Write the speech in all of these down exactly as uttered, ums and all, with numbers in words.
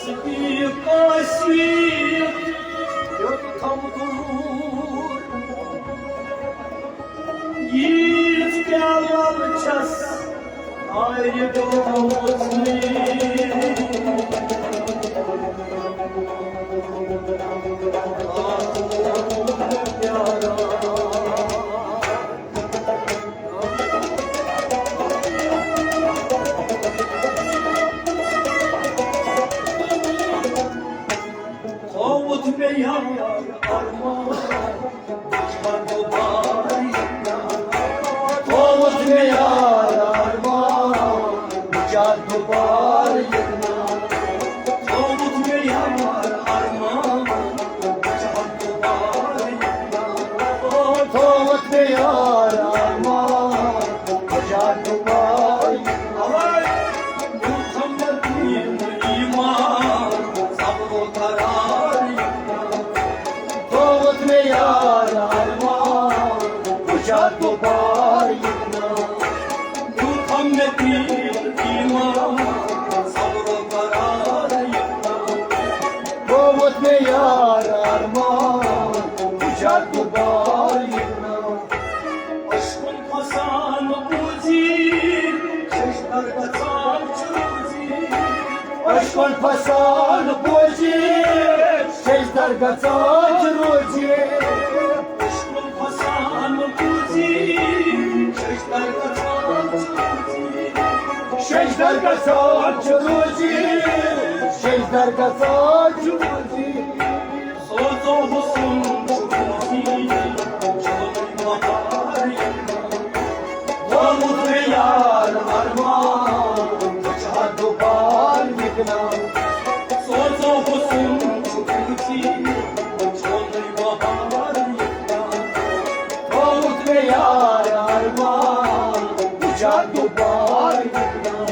صدیق آسی یوٚتتھم دوٗر، ییٖژ پیالل چھس آرِ گٔمٕژ میٖٹھ۔ تھووُتھ مےٚ یار ارمان، بہٕ چھا دوبارٕ یِتھ نا؟ تھووُتھ مےٚ یار ارمان، بہٕ چھا دوبارٕ یِتھ نا؟ تھووُتھ مےٚ یار ارمان، بہٕ چھا دوبارٕ یِتھ نا؟ تھووُتھ مےٚ یار ارمان، بہٕ چھا دوبارٕ یِتھ نا؟ تھووُتھ مےٚ یار ارمان، بہٕ چھا دوبارٕ یِتھ نا؟ تھووُتھ مےٚ یار ارمان، بہٕ چھا دوبارٕ یِتھ نا؟ اشکن پھسان بوزی، ششدر گژھان چھُ روزی۔ اشکن پھسان بوزی، ششدر گژھان چھُ روزی۔ اشکن پھسان بوزی، ششدر گژھان چھُ روزی۔ ششدر گژھان چھُ روزی، ششدر گژھان چھُ روزی۔ سوزو حسن خوشی، چلو بہار۔ تھووُتھ مےٚ یار ارمان، بہٕ چھا دوبارٕ یِتھ نا؟ سوزو حسن خوشی، چلو بہار۔ تھووُتھ مےٚ یار ارمان، بہٕ چھا دوبارٕ یِتھ نا؟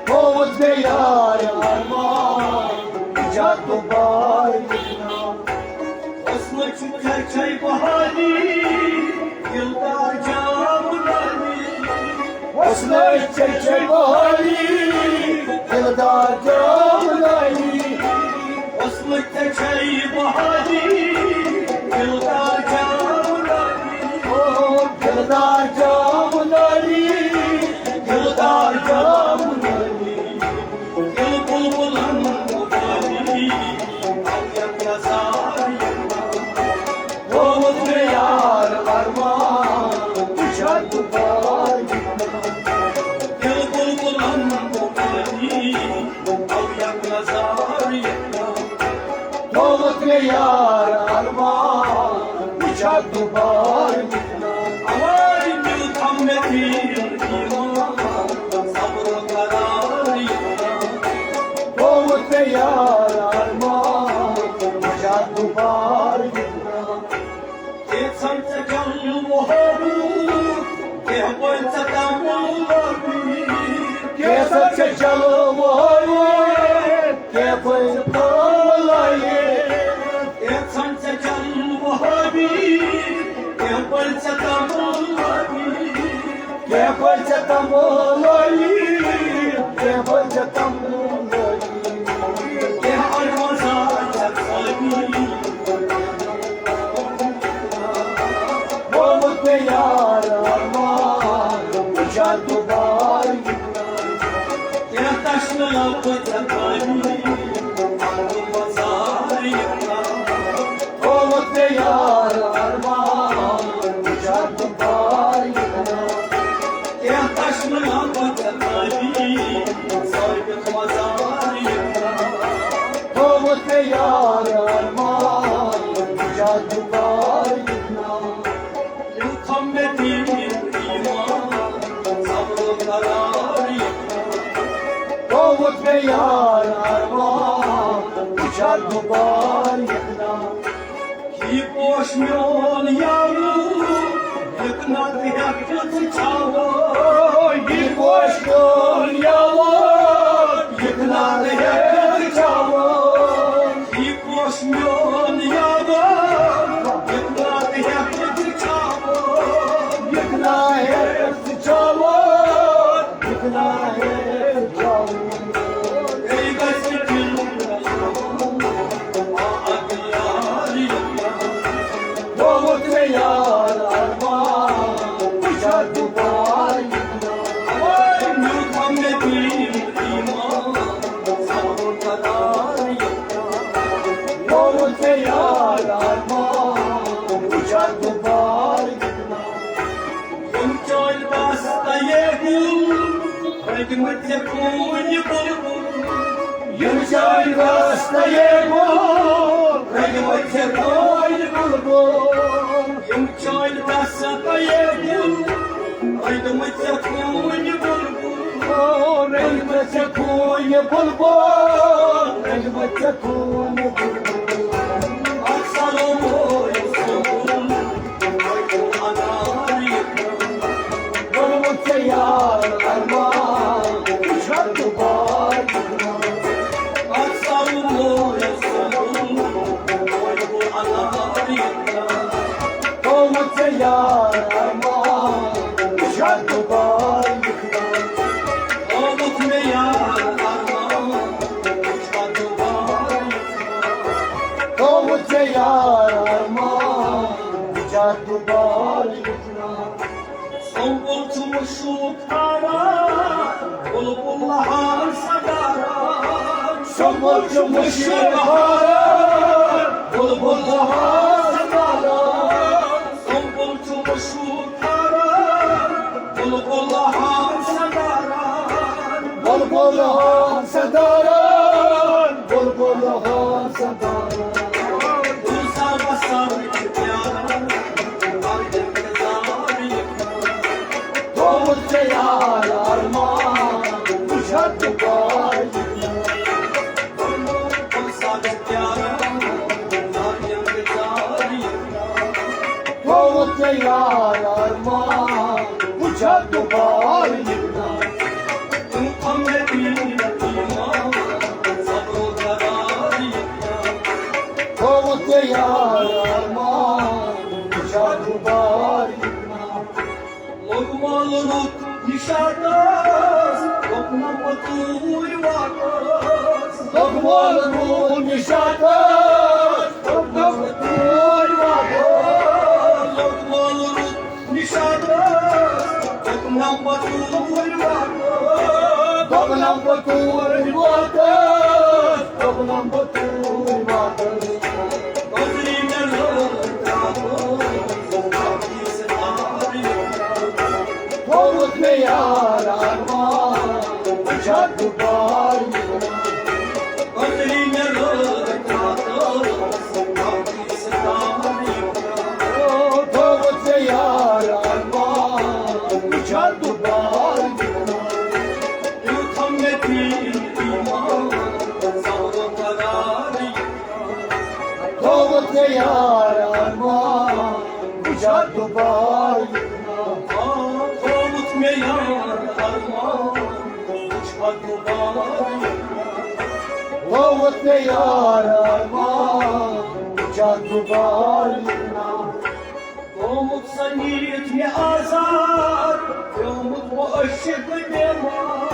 تھووُتھ مےٚ یار ارمان، بہٕ چھا دوبارٕ یِتھ نا؟ حسنٕچ چھے چھے بہاری، دلدار جام لٲلی۔ حسنٕچ چھے چھے بہاری، دلدار جام لٲلی۔ حسنٕچ چھے چھے بہاری، دلدار جام لٲلی۔ او دلدار جام لٲلی، دلدار جام لٲلی۔ دل بلبلن بہاری، طبیعت نثار۔ تھووُتھ مےٚ یار ارمان، بہٕ چھا دوبارٕ یِتھ نا؟ دل بلبلن بہاری، طبیعت نثار۔ تھووُتھ مےٚ یار ارمان، بہٕ چھا دوبارٕ یِتھ نا؟ اوے دل تھم مےٚ تیٖر ایمان، صبر قرار یِتھ نا؟ تھووُتھ مےٚ یار ارمان، بہٕ چھا دوبارٕ یِتھ نا؟ کینٛژھن ژےٚ جلوٕ ہٲوُتھ، کینٛہہ پٲٹھۍ ژےٚ تَمُل لٲگِتھ۔ کینٛژھن ژےٚ جلوٕ ہٲوُتھ، کینٛہہ پٲٹھۍ ژےٚ تَمُل لٲگِتھ۔ کینٛژھن ژےٚ جلوٕ ہٲوِتھ، کینٛہہ پٲٹھۍ ژےٚ تَمُل لٲگِتھ۔ کینٛہہ پٲٹھۍ ژےٚ تَمُل لٲگِتھ، کینٛہہ پٲٹھۍ ژےٚ تَمُل لٲگِتھ۔ کینٛہہ اَڑوَنٛزٕ ژےٚ ژٲنِتھ۔ گوٚمُت مےٚ یار ارمان، بہٕ چھا دوبارٕ یِتھ نا؟ کینٛہہ تشنہٕ لبہٕ ژےٚ خٲلی، پَنُن مزار یِتھ نا؟ گوٚمُت مےٚ یار ارمان، بہٕ چھا دوبارٕ یِتھ نا؟ کینٛہہ تشنہٕ لبہٕ ژےٚ خٲلی، ثٲبِت مزار یِتھ نا؟ تھووُتھ مےٚ یار ارمان، بہٕ چھا دوبارٕ یِتھ نا؟ یوٗتاہ مےٚ دِل ایمان، صبر و قرار یِتھ نا؟ تھووُتھ مےٚ یار ارمان، بہٕ چھا دوبارٕ یِتھ نا؟ یہِ پوش میون یارو، یِتھ نہ تہِ ہٮ۪کھ ژٕ چھاوو۔ یہِ پوش میون یارو، یِتھ نہ تہِ ہٮ۪کھ ژٕ چھاوو۔ یہِ پوش میون یارو، یِتھ نہ تہِ ہٮ۪کھ ژٕ چھاوو۔ یِتھ نہ ہٮ۪کھ یِم چٲنۍ دستہٕ یے گُل، رٔنگۍ مٕتۍ ژےٚ ڈوٗنۍ بُلبُل۔ یِم چٲنۍ دستہٕ یے گُل، رٔنگۍ مٕتۍ ژےٚ ڈوٗنۍ بُلبُل۔ او، رٔنگۍ مٕتۍ ژےٚ ڈوٗنۍ بُلبُل، رٔنگۍ مٕتۍ ژےٚ ڈوٗنۍ بُلبُل۔ اکھ سلام، او، یوسف۔ ووٚنمُت ژےٚ یار ارمان، ژٕ چھَکھ دُبارٕ یِوان۔ اَتھ سَمو یَتھ سَمو، وۄنۍ گوٚو اَنار یِوان۔ ووٚنمُت ژےٚ یار ارمان، ژٕ چھَکھ دُبارٕ یِوان۔ ووٚنمُت مےٚ یار ارمان، ژٕ چھَکھ دُبارٕ یِوان۔ ووٚنمُت ژےٚ یار ارمان، ژٕ چھَکھ دُبارٕ یِوان۔ سمبل چھُ مشہوٗر خارا، بلبل لہان سدارا۔ سمبل چھُ مشہوٗر خارا، بلبل لہان سدارا۔ سمبل چھُ مشہوٗر خارا، بلبل لہان سدارا۔ بلبل لہان سدارا، بلبل لہان سدارا۔ گُلزار وسان چھِ پیارا، ہر انتظار یہِ تھوٚوُت ژےٚ یار ارمان، بہٕ چھَس دُبارٕ یِوان۔ تھوٚوُت ژےٚ یار ارمان، بہٕ چھَس دُبارٕ یِوان۔ تھوٚوُت ژےٚ یار ارمان، بہٕ چھَس دُبارٕ یِوان۔ لوٚگ مول روٚٹ نِشاطس، دوٚپنم بہٕ توٗرۍ واتس۔ لوٚگ مول روٚٹ نِشاطس، دوٚپنم بہٕ توٗرۍ واتس۔ لوٚگ مول روٚٹ نِشاطس، دوٚپنم بہٕ توٗرۍ واتس۔ دوٚپنم بہٕ توٗرۍ واتس، دوٚپنم بہٕ توٗرۍ واتس۔ گۄزری مےٚ لٲر ترٛاوُن، باقٕے ستارٕ یِم۔ تھوٚوُت مےٚ یار ارمان، بہٕ چھَس دُبارٕ یِوان۔ گۄزری مےٚ لٲر ترٛاوُن، باقٕے ستارٕ یِم۔ تھوٚوُت مےٚ یار ارمان، بہٕ چھَس دُبارٕ یِوان۔ یوٗتاہ مےٚ پیٖر ایمان، زاوُن قرار یِوان۔ تھوٚوُت مےٚ یار ارمان، بہٕ چھَس دُبارٕ یِوان۔ آ، تھوٚوُت مےٚ یار ارمان، بہٕ چھَس دُبارٕ یِوان۔ تھوٚوُت مےٚ یار ارمان، بہٕ چھَس دُبارٕ یِوان۔ گوٚمُت سنیٖت مےٚ آزاد، پیومُت بہٕ عٲشِق بیمار۔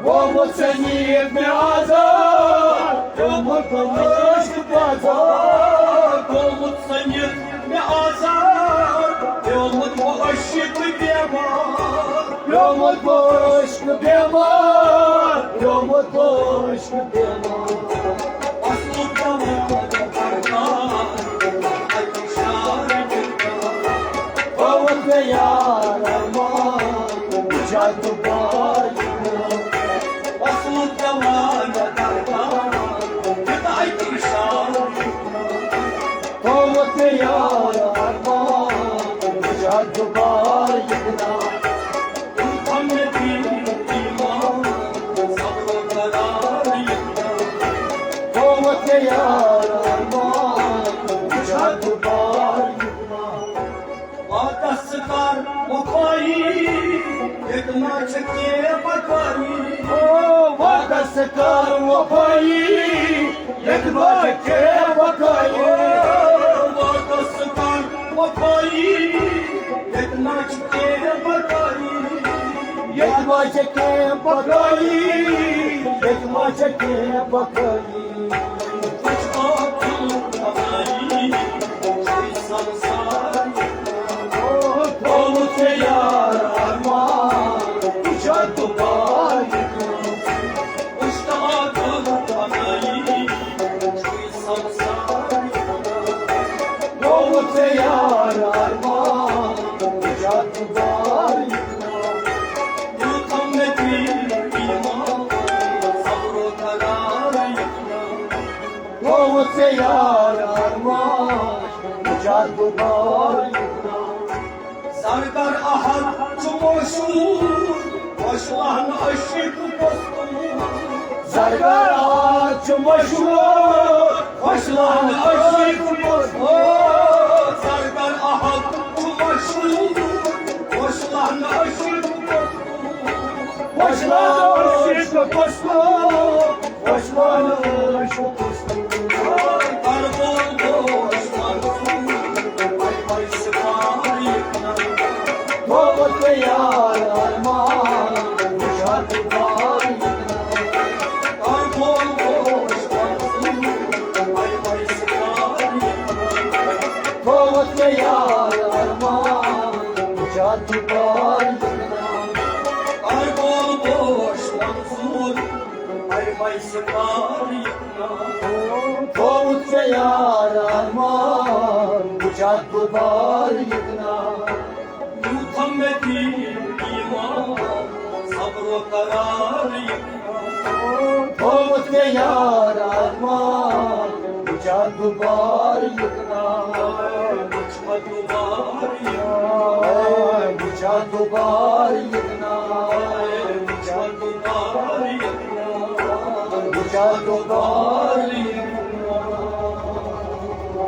گوٚمُت سنیٖت مےٚ آزاد، پیومُت بہٕ عٲشِق بیمار۔ گوٚمُت سنیٖت مےٚ آزاد، پیومُت بہٕ عٲشِق بیمار۔ پیومُت بہٕ عٲشِق بیمار، پیومُت بہٕ عٲشِق بیمار۔ اصلُک جوان درکار، اَتہِ شارِ کِردار۔ تھوٚوُت مےٚ یار ارمان، بہٕ چھَس دُبارٕ یِوان۔ اصلُک جوان درکار، یہِ تہِ اَتہِ شارِ کِردار۔ تھوٚوُت مےٚ یار ارمان، بہٕ چھَس دُبارٕ یِوان۔ تھوٚوُت مےٚ یار ارمان، بہٕ چھَس دُبارٕ یِوان۔ وعدس کر وفایی، ییٚتہِ ما چھِ کینٛہہ بقایی۔ او، وعدس کر وفایی، ییٚتہِ ما چھِ کینٛہہ بقایی۔ وعدس کر وفایی، ییٚتہِ ما چھِ کینٛہہ بقایی۔ ییٚتہِ ما چھِ کینٛہہ بقایی، ییٚتہِ ما چھِ کینٛہہ بقایی۔ ژےٚ یار ارمان، وٕچھا دوبارٕ یہِ۔ سرکار احد چھُ مشہوٗر، خۄش لہن عشق مستوٗر۔ سرکار احد چھُ مشہوٗر، خۄش لہن عشق مستوٗر۔ سرکار احد چھُ مشہوٗر، خۄش لہن عشق مستوٗر۔ خۄش لہن عشق مستوٗر، خۄش لہن عشق مستوٗر۔ کر بول گوش منصور، بھائی بھائی سپاہی۔ تھوٚوُتھ مےٚ یار ارمان، وٕچھا دوبارٕ یہِ۔ کر بول گوش منصور، بھائی بھائی سپاہی۔ تھوٚوُتھ مےٚ یار ارمان، وٕچھا دوبارٕ یہِ۔ کر بول گوش منصور، بھائی بھائی سپاہی۔ تھوٚوُتھ ژےٚ یار ارمان، وٕچھا دوبارٕ یہِ۔ یوٗتاہ مےٚ دِیِو ایمان، صبر و قرار یہِ۔ تھوٚوُتھ مےٚ یار ارمان، وٕچھا دوبارٕ یہِ۔ وٕچھا دوبارٕ یہِ۔ وٕچھا دوبارٕ یہِ۔ وٕچھا دوبارٕ یہِ۔ وٕچھا دوبارٕ یہِ۔